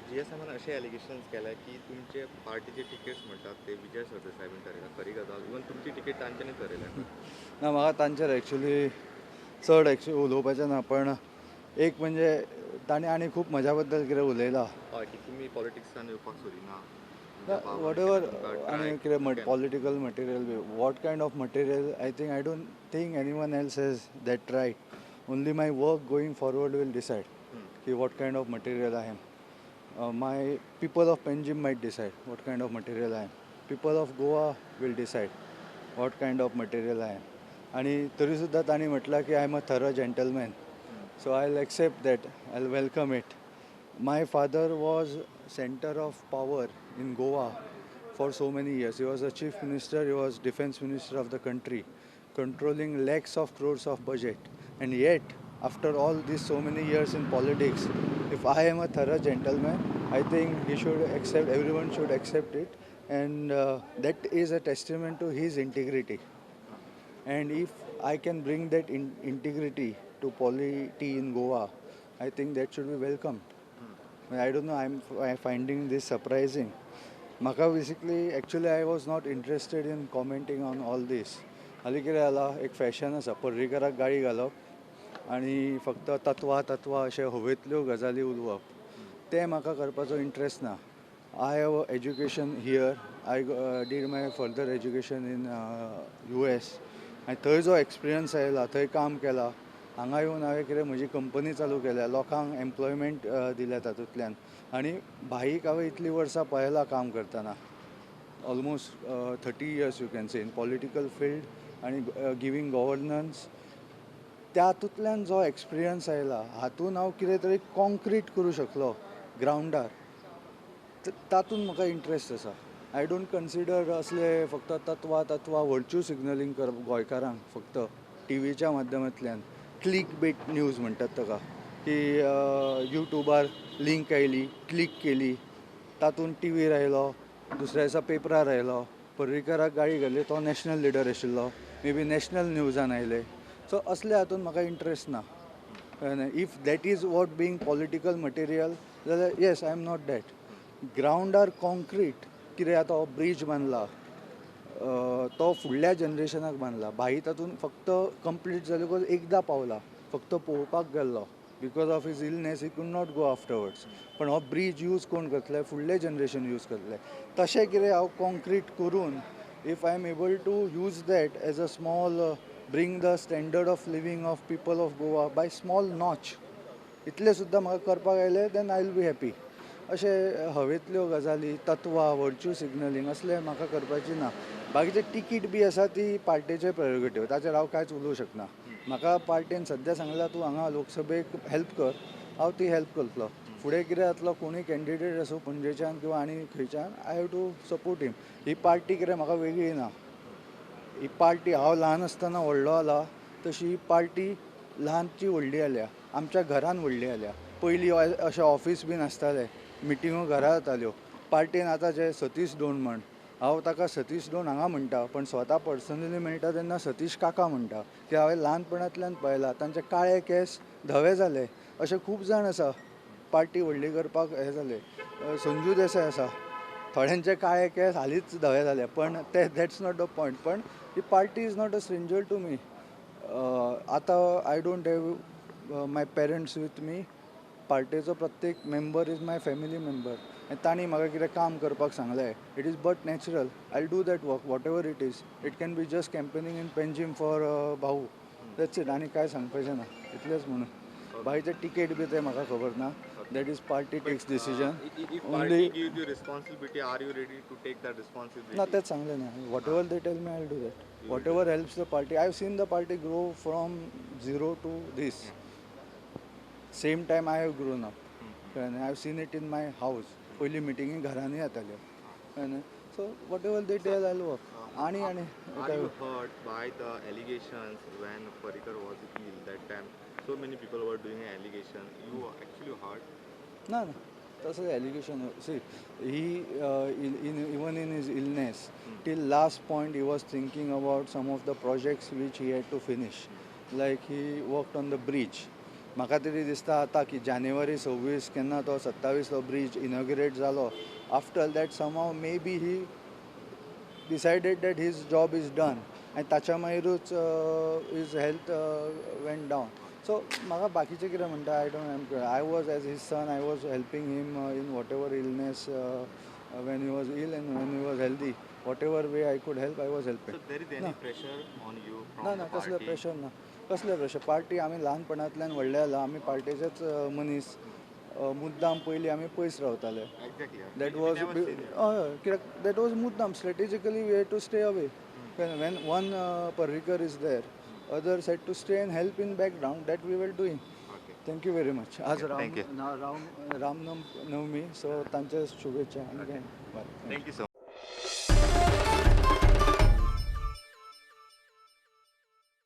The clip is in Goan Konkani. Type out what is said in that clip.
जीएसएमान अशे एलिगेशन्स केले की तुमचे पार्टीचे टिकेट्स म्हणटात ते विजय सरदेसाय ठरयला. खरी गजाल? इवन तुमची तिकेट तांच्यानी ठरयल्या? ना, म्हाका तांचेर एक्चुली चड एक्चुली उलोवपाचें ना, पण एक म्हणजे तांणी आनी खूब म्हज्या बद्दल कितें उलयलां. हय, की तुमी पॉलिटिक्सान येवपाक सोदिना. What ever आनी कितें political material be, what kind of material, I think, I don't think anyone else has that right. Only my work going forward will decide की what kind of material I am. My people of Panjim might decide what kind of material I am. People of Goa will decide what kind of material I am. आणि तरी सुद्दां तांणी म्हटलां की I am a thorough gentleman, so I will accept that, I will welcome it. My father was center of power in Goa for so many years. He was a chief minister, he was defense minister of the country, controlling lakhs of crores of budget. And yet, after all these so many years in politics, if I am a thorough gentleman, I think he should accept, everyone should accept it. And that is a testament to his integrity. And if I can bring that integrity to polity in Goa, I think that should be welcomed. I don't know, I'm finding this surprising. म्हाका basically, actually, I was not interested in commenting on all this. हालीं कितें जालां, एक फॅशन आसा, पर्रीकराक गाळी घालप आनी फक्त तत्वां तत्वां अशें हवेंतल्यो गजाली उलोवप. तें म्हाका करपाचो इंट्रस्ट ना. I have education here. I did my further education in US आनी थंय जो एक्सपिरियन्स आयला, थंय काम केलां, हांगा येवन हांवें कितें म्हजी कंपनी चालू केल्या, लोकांक एम्प्लॉयमेंट दिल्या तातूंतल्यान आनी भाईक हांवें इतलीं वर्सां पळयलां काम करतना, almost 30 years, you can say, in political field आनी गिवींग गवर्नन्स. तातूंतल्यान जो एक्सपिरियन्स आयला, हातून हांव कितें तरी कॉन्क्रीट करूं शकलो ग्रावंडार, तातूंत म्हाका इंट्रस्ट आसा. I don't consider असले फक्त तत्वां तत्वां, वर्च्यू सिग्नलींग करप गोंयकारांक फक्त टिवीच्या माध्यमांतल्यान, क्लीक बेट न्यूज म्हणटात ताका, की युट्यूबार लिंक आयली, क्लीक केली, तातूंत टिवीर आयलो, दुसऱ्या दिसा पेपरार आयलो, पर्रीकराक गाळी घाली, तो नॅशनल लिडर आशिल्लो, मे बी नॅशनल न्यूजान आयले. सो असले हातून म्हाका इंट्रस्ट ना. कळ्ळें? If that is what being political material जाल्यार, yes, I am not that. ग्रावंडार कॉन्क्रीट कितें, आतां हो ब्रीज बांदला, तो फुडल्या जनरेशनाक बांदला. भाई तातूंत फक्त कंप्लीट जाले एकदां पावला, फक्त पळोवपाक गेल्लो. Because of his illness he could not go afterwards. पण हो ब्रीज यूज कोण करतले? फुडले जनरेशन यूज करतले. तशें कितें हांव कॉन्क्रीट करून, if I am able to use that as a small, bring the standard of living of people of Goa by small notch, इतलें सुद्दां म्हाका करपाक आयलें, then I will be happy. अशें हवेंतल्यो गजाली, तत्वां, वर्च्यू सिग्नलींग असलें म्हाका करपाची ना. बाकीचे टिकीट बी आसा ती पार्टेचे प्रेरोगेटीव, ताचेर हांव कांयच उलोवंक शकना. म्हाका पार्टेन सद्या सांगलां, तूं हांगा लोकसभेक हेल्प कर, हांव ती हेल्प करतलो. फुडें कितें जातलो, कोणूय कॅन्डिडेट आसूं पणजेच्यान किंवा आनी खंयच्यान, I have to support him. He party कितें म्हाका वेगळी ना. ही पार्टी हांव ल्हान आसतना व्हडलो जाला, तशी ही पार्टी ल्हानची व्हडली जाल्या, आमच्या घरान व्हडली जाल्या. पयलीं अशें ऑफीस बी नासतालें, मिटिंगो घरा जाताल्यो. पार्टीन आतां जे सतीश दोण म्हण, हांव ताका सतीश दोण हांगा म्हणटा, पण स्वता पर्सनली मेळटा तेन्ना सतीश काका म्हणटा, की हांवें ल्हानपणांतल्यान पळयलां, तांचे काळे केंस धवे जाले. अशे खूब जाण आसा पार्टी व्हडली करपाक हें जालें. संजू देसाय आसा, थोड्यांचे काळे केंस हालींच धवे जाले, पण ते, that's not the point. पण ही party is not a stranger to me. आतां I don't have my parents with me. पार्टेचो प्रत्येक member is my family member आनी तांणी म्हाका कितें काम करपाक सांगलें, it is but natural I do that work, whatever it is. It can be just campaigning in Panjim for भाऊ, that's it. आनी कांय सांगपाचें ना, इतलेंच म्हणून. बाकीचे टिकेट बी ते म्हाका खबर ना. That is party takes decision. If only party gives you responsibility, are you ready to take that responsibility? ना, तेच सांगलें ना, whatever they tell me, I do that, whatever helps the party. I have seen the party grow from zero to this. Same time I have grown up, कळ्ळें? I have seen it in my house. पयलीं मिटिंगी घरांनी जाताल्यो, कळ्ळें? So whatever they tell, I work. आनी आनी Are you hurt by the allegations when Parrikar was ill that time? So many people were doing an allegation. You actually hurt? ना ना, तसं allegation, see, he in even in his illness, till last point he was thinking about some of the projects which he had to finish, like he worked on the bridge. म्हाका तरी दिसता आतां की जानेवारी 26 केन्ना तो 27 तो ब्रीज इनॉग्रेट जालो, after that somehow maybe he decided that his job is done आनी ताच्या मागीरूच his health went down. So म्हाका बाकीचें कितें म्हणटा, I don't. I was, as his son, I was helping him in whatever illness, when he was ill and when he was healthy. Whatever way I could help, I was helping. So there is any pressure on you from ना the ना, कसलें party? Pressure ना, कसलें प्रेशर. पार्टी आमी ल्हानपणांतल्यान व्हडले जाला, आमी पार्टेचेच मनीस. मुद्दाम पयलीं आमी पयस रावताले. That We was never seen you. हय, कित्याक that was मुद्दाम, strategically we had to stay away. When one Parrikar is there, others had to stay and help in background. That we were doing. Thank you very much. आज Ram Thank you. Ram Ramnavami, so तांचे शुभेच्छा आनी काय बरें. Thank you so